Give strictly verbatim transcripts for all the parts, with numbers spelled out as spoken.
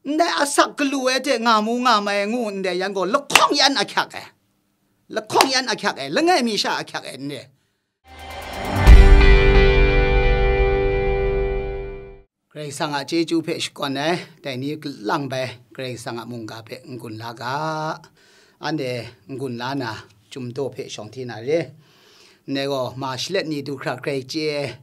Ndai asak galu ai hte nga mu nga mai ngu ndai yan gaw lahkawng yan ahkyak ai. Lahkawng yan ahkyak ai, langai mi sha ahkyak ai ndai. Karai Kasang a chyeju hpe shakawn ai, dai ni lang bai Karai Kasang a mungga hpe n-gun la ga, anhte n-gun la na, chyum daw hpe shawng hti na re. Ndai gaw, ma shalet ni du hkra grai chye ai,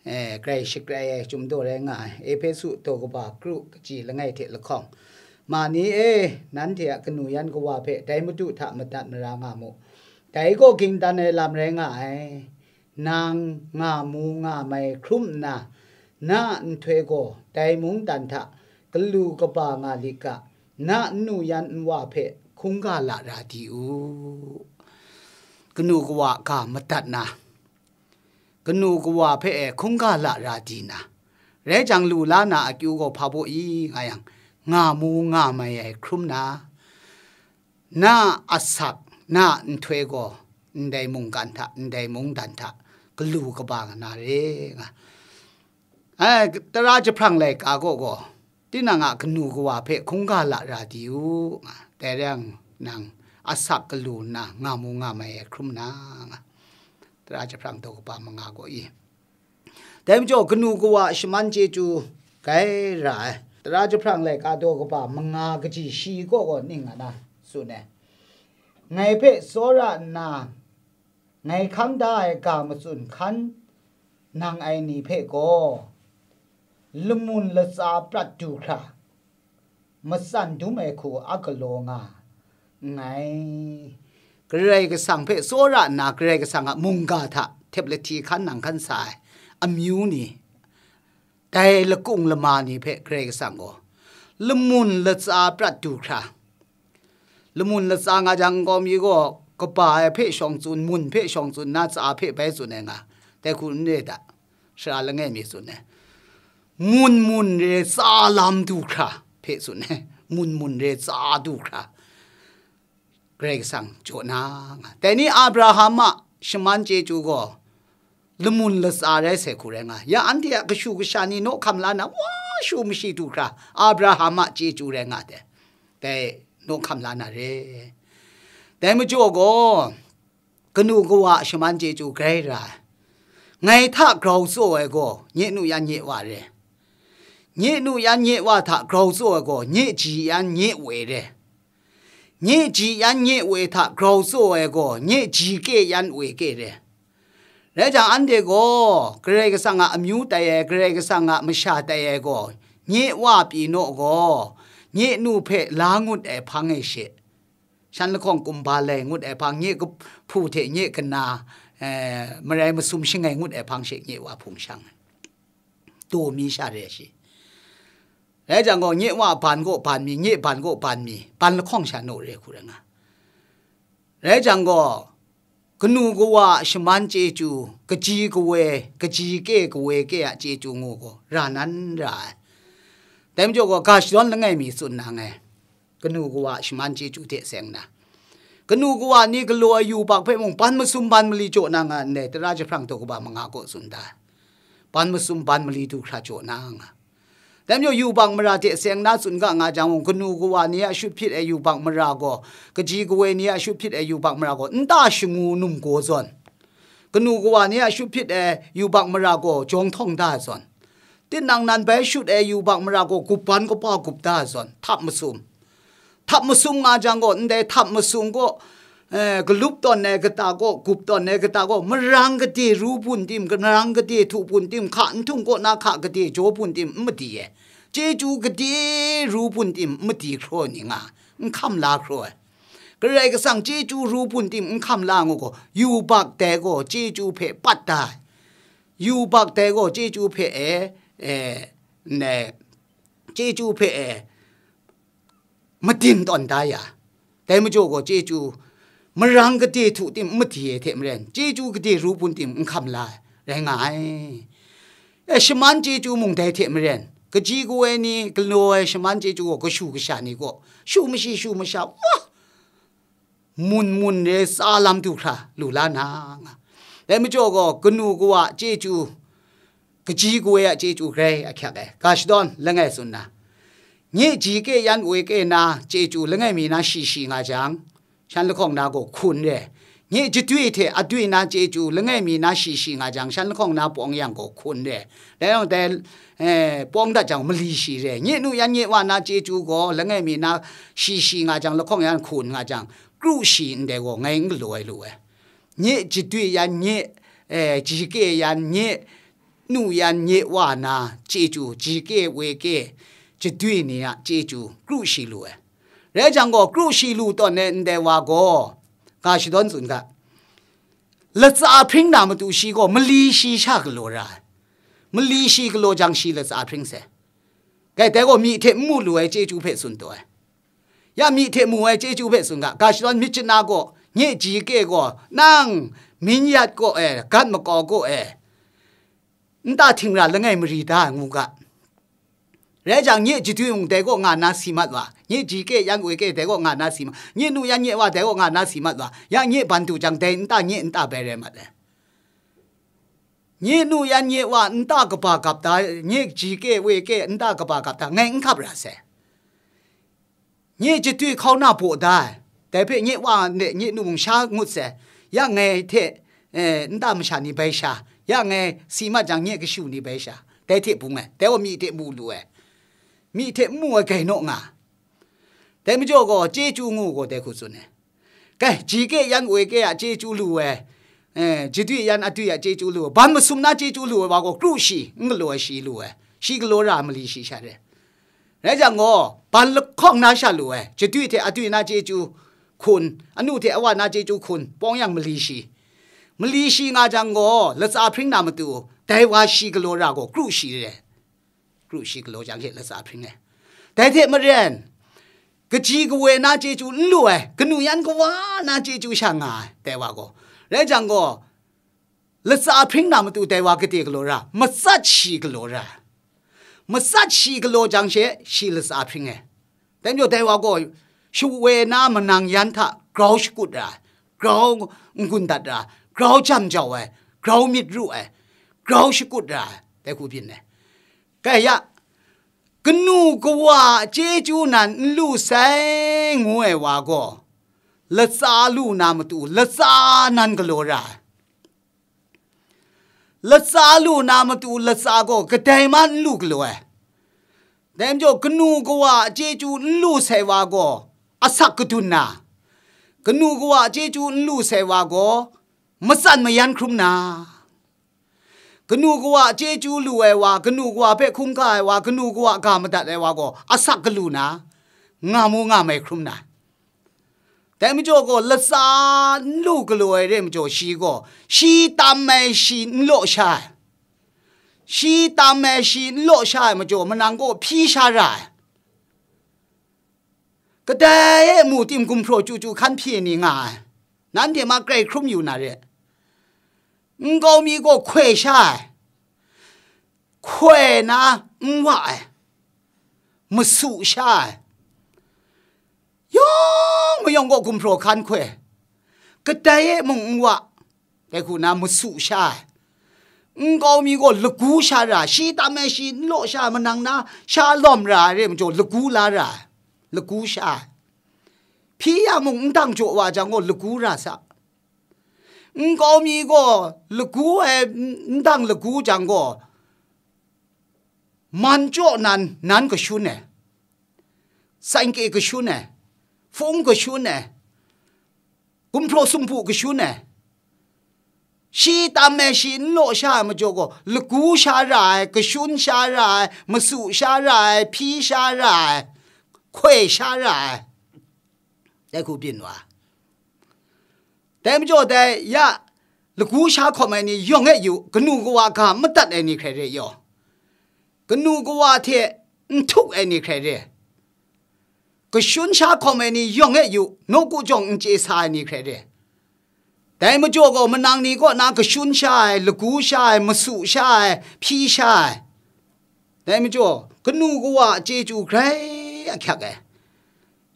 eh, grai shagrai ai chyum daw rai nga ai. Ehpesu daw kaba kru kaji langai hte lahkawng, ma ni e, nanhte a kanu yan kawa hpe dai Madu hta madat mara nga mu. Dai gaw ging dan ai lam rai nga ai. Nang nga mu nga mai hkrum nna, na a nhtoi gaw dai mungdan hta galu kaba nga lit ga, na nnu yan nwa hpe hkungga lara di u. Kanu kawa ga madat na, kanu kawa hpe e hkungga lara di na, rai jang lu la na akyu gaw hpa baw i nga yang, nga mu nga mai ai hkrum na, na asak, na nhtoi gaw ndai mungkan hta, ndai mungdan hta galu kaba nga na re nga. Ai, tara jahprang laika gaw gaw, tinang a kanu kawa hpe hkungga lara di u nga. Dai rai yang, nang asak galu nna nga mu nga mai ai hkrum na nga. Tara jahprang daw kaba manga gaw i. Dai majaw, kanu kawa a shaman chyeju grai ra ai. Tara jahprang laika daw kaba manga kaji shi kaw gaw ning nga na tsun ai. Ngai hpe tsawra nna, ngai hkang da ai ga matsun hkan nang ai ni hpe gaw, lamun latsa prat du hkra, matsan dum ai hku a galaw nga nngai. Karai Kasang hpe tsawra nna, Karai Kasang a mungga hta htep lahti hkan nang hkan sa ai amyu ni, dai lakung lama ni hpe Karai Kasang gaw lamun latsa prat du hkra, lamun latsa nga jang, nkau mi gaw kaba ai hpe shawng tsun, mun hpe shawng tsun nna, tsa hpe bai tsun ai nga, dai hku n re da, sara langai mi tsun ai. Mun mun re tsa lam du hkra hpe tsun ai. Mun mun re tsa du hkra Karai Kasang jaw na nga. Dai ni Abraham a shaman chyeju gaw lamun latsa rai sai hku rai nga. Ya anhte a kashu kasha ni naw hkam la na, wa shu mashi du hkra Abraham a chyeju rai nga de. Dai naw hkam la na re. Dai majaw gaw, kanu kawa a shaman chyeju grai ra ai. Ngai hta grau tsaw ai gaw, nye nu yan nye wa re. Nye nu yan nye wa hta grau tsaw ai gaw, nye ji yan nye we re. Nye ji yan nye we hta grau tsaw ai gaw, nye ji ke yan we ke re. Rai jang, anhte gaw Karai Kasang a amyu tai ai, Karai Kasang a masha tai ai gaw, nye wa pyi naw gaw, nye nu hpe la ngut ai hpang e she, shan lahkawng kumba lai ngut ai hpang, nye kahpu hte nye kana, eh, marai masum shangai ngut ai hpang she nye wa hpung shang ai. Daw mi sha re shi. Rai jang gaw, nye wa ban gaw ban mi, nye ban gaw ban mi, ban lahkawng sha naw re hku rai nga. Rai jang gaw, kanu kawa a shaman chyeju, kaji kawe, kaji ke kawe ke a chyeju ngu gaw, ra nan ra ai. Dai majaw gaw, ga shadawn langai mi tsun na nngai. Kanu kawa a shaman chyeju hte seng na, kanu kawa ni galaw ai yubak hpe mung ban masum ban mali jaw na nga ndai, tara jahprang daw kaba manga kaw tsun da ai. Ban masum ban mali du hkra jaw na nga. Dai majaw, yubak mara hte seng na tsun ga nga jang mung, kanu kawa ni a shut hpyit ai yubak mara gaw, kaji kawe ni a shut hpyit ai yubak mara gaw, nta shangu num gaw zawn, kanu kawa ni a shut hpyit ai yubak mara gaw, jawng htawng da zawn, tinang nan bai shut ai yubak mara gaw, gup ban kapa gup da zawn, htap masum. Htap masum nga jang gaw, ndai htap masum gaw, eh, galup tawn ai kata gaw, gup tawn ai kata gaw, marang gade ru bun tim, marang gade htu bun tim, hka n htung kaw na hka gade jaw bun tim n madi ai. Chyeju gade ru bun tim n madi hkraw ni nga, n hkam la hkraw ai. Karai Kasang chyeju ru bun tim n hkam la ngu gaw, yubak dai gaw chyeju hpe pat da ai. Yubak dai gaw chyeju hpe e, e, ne, chyeju hpe e, madin tawn da ya. Dai majaw gaw chyeju marang gade htu tim n madi ai hte maren, chyeju gade ru bun tim n hkam la ai, rai nga ai. E, shaman chyeju mung dai hte maren, kaji kawe ni galaw ai shaman chyeju gaw kashu kasha ni gaw, shu mashi shu masha, wa! Mun mun re tsa lam du hkra lu la na nga. Dai majaw gaw, kanu kawa a chyeju, kaji kawe a chyeju grai ahkyak ai, ga shadawn langai tsun na, nye ji ke yan we ke na chyeju langai mi na shi shi nga jang, shan lahkawng na gaw hkun re. Nye jadwi hte adwi na chyeju langai mi na shi shi nga jang, shan lahkawng na pawng yang gaw hkun re. Dai yawng dai, eh, pawng dat jang mali shi re. Nye nu yan nye wa na chyeju gaw langai mi na shi shi nga jang, lahkawng yan hkun nga jang, kru shi ndai gaw ngai n galaw ai lu ai. Nye jadwi yan, nye, eh, ji ke yan, nye nu yan, nye wa na chyeju, ji ke we ke jadwi ni a chyeju kru shi lu ai. Rai jang gaw, kru shi lu tawn ai ndai wa gaw, ga shadawn tsun ga, latsa hpring na matu shi gaw mali shi sha galaw ra ai. Mali shi galaw jang shi latsa hpring sai. Kai dai gaw myi hte n mu lu ai chyeju hpe tsun taw ai. Ya myi hte mu ai chyeju hpe tsun ga, ga shadawn myit chana gaw, nye ji ke gaw, nang myit yat gaw e, gat makau gaw e, nta htingra langai mari da ngu ga. Rai jang, nye jadwi mung dai gaw nga na si mat wa, nye ji ke yan we ke dai gaw nga na si mat, nye nu yan nye wa dai gaw nga na si mat wa, ya nye ban du jang, dai nta nye nta bai rai mat ai. Nye nu yan nye wa nta kaba gap da, nye ji ke we ke nta kaba gap da, ngai n hkap ra sai. Nye jadwi hkau na baw da ai, dai hpe nye wa nde nye nu mung sha ngut sai, ya ngai hte, eh, nta masha ni bai sha, ya ngai si mat jang nye kashu ni bai sha, dai hte bung ai, dai wa myi hte mu lu ai, myi hte n mu ai gai naw nga. Dai majaw gaw, chyeju ngu gaw dai hku tsun ai. Kai, ji ke yan we ke a chyeju lu ai, eh, jadwi yan adwi a chyeju lu ai, ban masum na chyeju lu ai wa gaw, kru shi, n galaw ai shi lu ai, shi galaw ra ai mali shi sha re. Rai jang gaw, ban lahkawng na sha lu ai, jadwi hte adwi na chyeju hkun, anu hte awa na chyeju hkun, pawng yang mali shi. Mali shi nga jang gaw, latsa hpring na matu, dai wa shi galaw ra gaw, kru shi re. Kru shi galaw jang hte latsa hpring ai. Dai hte maren, kaji kawe na chyeju n lu ai, kanu yan kawa na chyeju sha nga ai, dai wa gaw. Rai jang gaw, latsa hpring na matu dai wa gade galaw ra, matsat shi galaw ra. Matsat shi galaw jang she, shi latsa hpring ai. Dai majaw dai wa gaw, shawe na manang yan hta grau shakut ra ai, grau n-gun dat ra ai, grau jam jau ai, grau myit ru ai, grau shakut ra ai, dai hku byin ai. Kai ya, kanu kawa a chyeju nan n lu sai ngu ai wa gaw, latsa lu na matu, latsa nan galaw ra ai. Latsa lu na matu latsa gaw kadai man n lu galaw ai. Dai majaw, kanu kawa a chyeju n lu sai wa gaw, asak kadun na, kanu kawa a chyeju n lu sai wa gaw, matsan mayan hkrum na, kanu kawa a chyeju lu ai wa, kanu kawa hpe hkungga ai wa, kanu kawa ga madat ai wa gaw, asak galu na, nga mu nga mai hkrum na. Dai majaw gaw, latsa n lu galaw ai re majaw, shi gaw, shi tam ai shi n law sha ai. Shi tam ai shi n law sha ai majaw, manang gaw hpyi sha ra ai. Kadai e mu tim gumhpraw chyu chyu hkan hpyi ni nga ai. Nanhte ma grai hkrum yu na re. Nkau mi gaw hkoi sha ai. Hkoi na n wa ai. Masu sha ai. Yawng mayawng gaw gumhpraw hkan hkoi. Kadai e mung n wa. Dai hku na masu sha ai. Nkau mi gaw lagu sha ra, shi tam ai shi n law sha ai, manang na sha lawm ra ai re majaw, lagu la ra ai, lagu sha ai. Hpyi ya mung, n dang jaw wa jang gaw, lagu ra sa. Nkau mi gaw lagu ai, n dang lagu jang gaw, man jaw nan, nan kashun ai, saingke kashun ai, hpung kashun ai, gumhpraw sumpu kashun ai, shi tam ai shi n law sha ai majaw gaw, lagu sha ra ai, kashun sha ra ai, masu sha ra ai, hpyi sha ra ai, hkoi sha ra ai, dai hku byin wa. Dai majaw dai ya, lagu sha hkawm ai ni yawng e yu, kanu kawa ga madat ai ni hkrai re yaw, kanu kawa hte n htuk ai ni hkrai re, kashun sha hkawm ai ni yawng e yu, nawku jawng n chye sa ai ni hkrai re. Dai majaw gaw, manang ni kaw na kashun sha ai, lagu sha ai, masu sha ai, hpyi sha ai. Dai majaw, kanu kawa a chyeju grai ahkyak ai.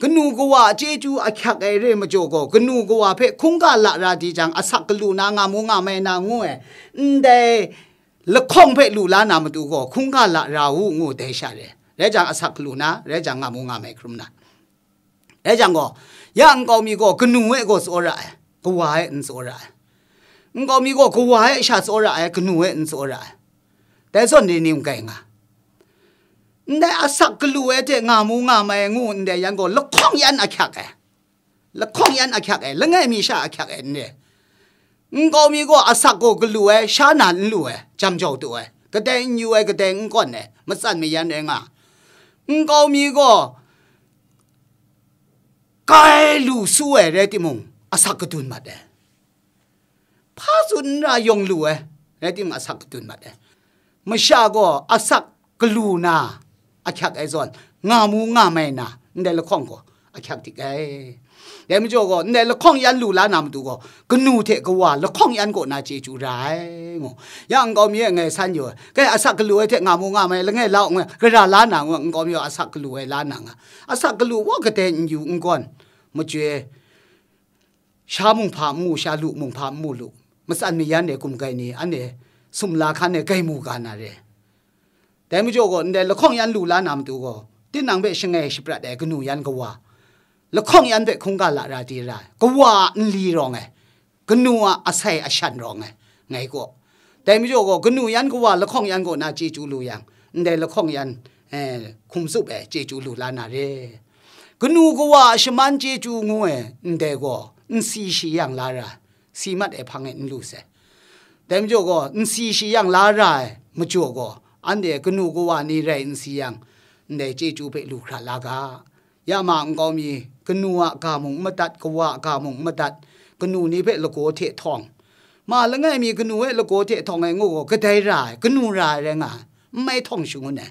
Kanu kawa a chyeju ahkyak ai re majaw gaw, kanu kawa hpe hkungga la ra di jang, asak galu na nga mu nga mai na ngu ai, ndai lahkawng hpe lu la na matu gaw, hkungga la ra u ngu dai sha re. Rai jang, asak galu na, rai jang, nga mu nga mai hkrum na. Rai jang gaw, ya nkau mi gaw kanu e gaw tsaw ra ai, kawa e n tsaw ra ai. Nkau mi gaw kawa e sha tsaw ra ai, kanu e n tsaw ra ai. Dai zawn ni ning kai nga. Ndai asak galu ai hte nga mu nga mai ngu ndai yan gaw lahkawng yan ahkyak ai. Lahkawng yan ahkyak ai, langai mi sha ahkyak ai n re. Nkau mi gaw asak gaw galu ai, sha na n lu ai, jam jau tu ai, kadai n yu ai, kadai n kawn ai, matsan mayan rai nga. Nkau mi gaw kai lu su ai rai timung, asak kadun mat ai. Hpa tsun n ra yawng lu ai, rai timung, asak kadun mat ai. Masha gaw asak galu na ahkyak ai zawn, nga mu nga mai na, ndai lahkawng gaw ahkyak dik ai. Dai majaw gaw, ndai lahkawng yan lu la na matu gaw, kanu hte kawa lahkawng yan kaw na chyeju ra ai, ngu. Ya nkau mi e ngai san yu ai, kai asak galu ai hte nga mu nga mai, langai la ngu, gara la na ngu, nkau mi gaw asak galu ai la na nga. Asak galu wa kadai n yu n gawn, machyoi, sha mung hpa n mu, sha lu mung hpa n mu lu, matsan mayan ai gumgai ni, anhte sumla hkan e gai mu ga na re. Dai majaw gaw, ndai lahkawng yan lu la na matu gaw, tinang hpe shangai shaprat ai kanu yan kawa, lahkawng yan hpe hkungga lara di ra ai, kawa a nli rawng ai, kanu a asai ashan rawng ai, ngai gaw. Dai majaw gaw, kanu yan kawa lahkawng yan kaw na chyeju lu yang, ndai lahkawng yan, eh, hkum tsup ai chyeju lu la na re. Kanu kawa a shaman chyeju ngu ai ndai gaw, n si shi yang la ra, si mat ai hpang e n lu sai. Dai majaw gaw, n si shi yang la ra ai majaw gaw, anhte kanu kawa ni rai n si yang, ndai chyeju hpe lu hkra la ga. Ya ma nkau mi, kanu a ga mung n madat, kawa a ga mung n madat, kanu ni hpe lagaw hte htawng. Ma langai mi kanu e lagaw hte htawng ai ngu gaw, kadai ra ai, kanu ra ai rai nga ai, n mai htawng shangun ai.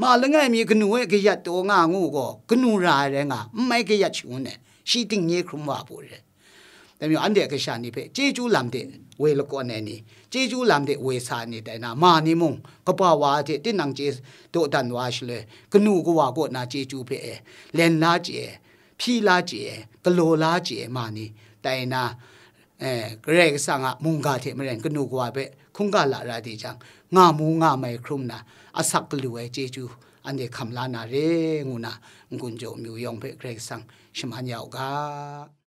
Ma langai mi kanu e kayat taw nga ngu gaw, kanu ra ai rai nga, n mai kayat shangun ai, shi dingnye hkrum wa hpu re. Dai majaw, anhte a kasha ni hpe chyeju lam de woi lakawn ai ni, chyeju lam de woi sa ai ni tai na, ma ni mung, kaba wa hte tinang chye dawdan wa shaloi, kanu kawa kaw na chyeju hpe e, len la chye, hpyi la chye, galaw la chye ma ni tai na, eh, Karai Kasang a mungga hte maren kanu kawa hpe hkungga lara di jang, nga mu nga mai hkrum na, asak galu ai chyeju anhte hkam la na re, ngu na, n-gun jaw amyu yawng hpe Karai Kasang shaman ya u ga.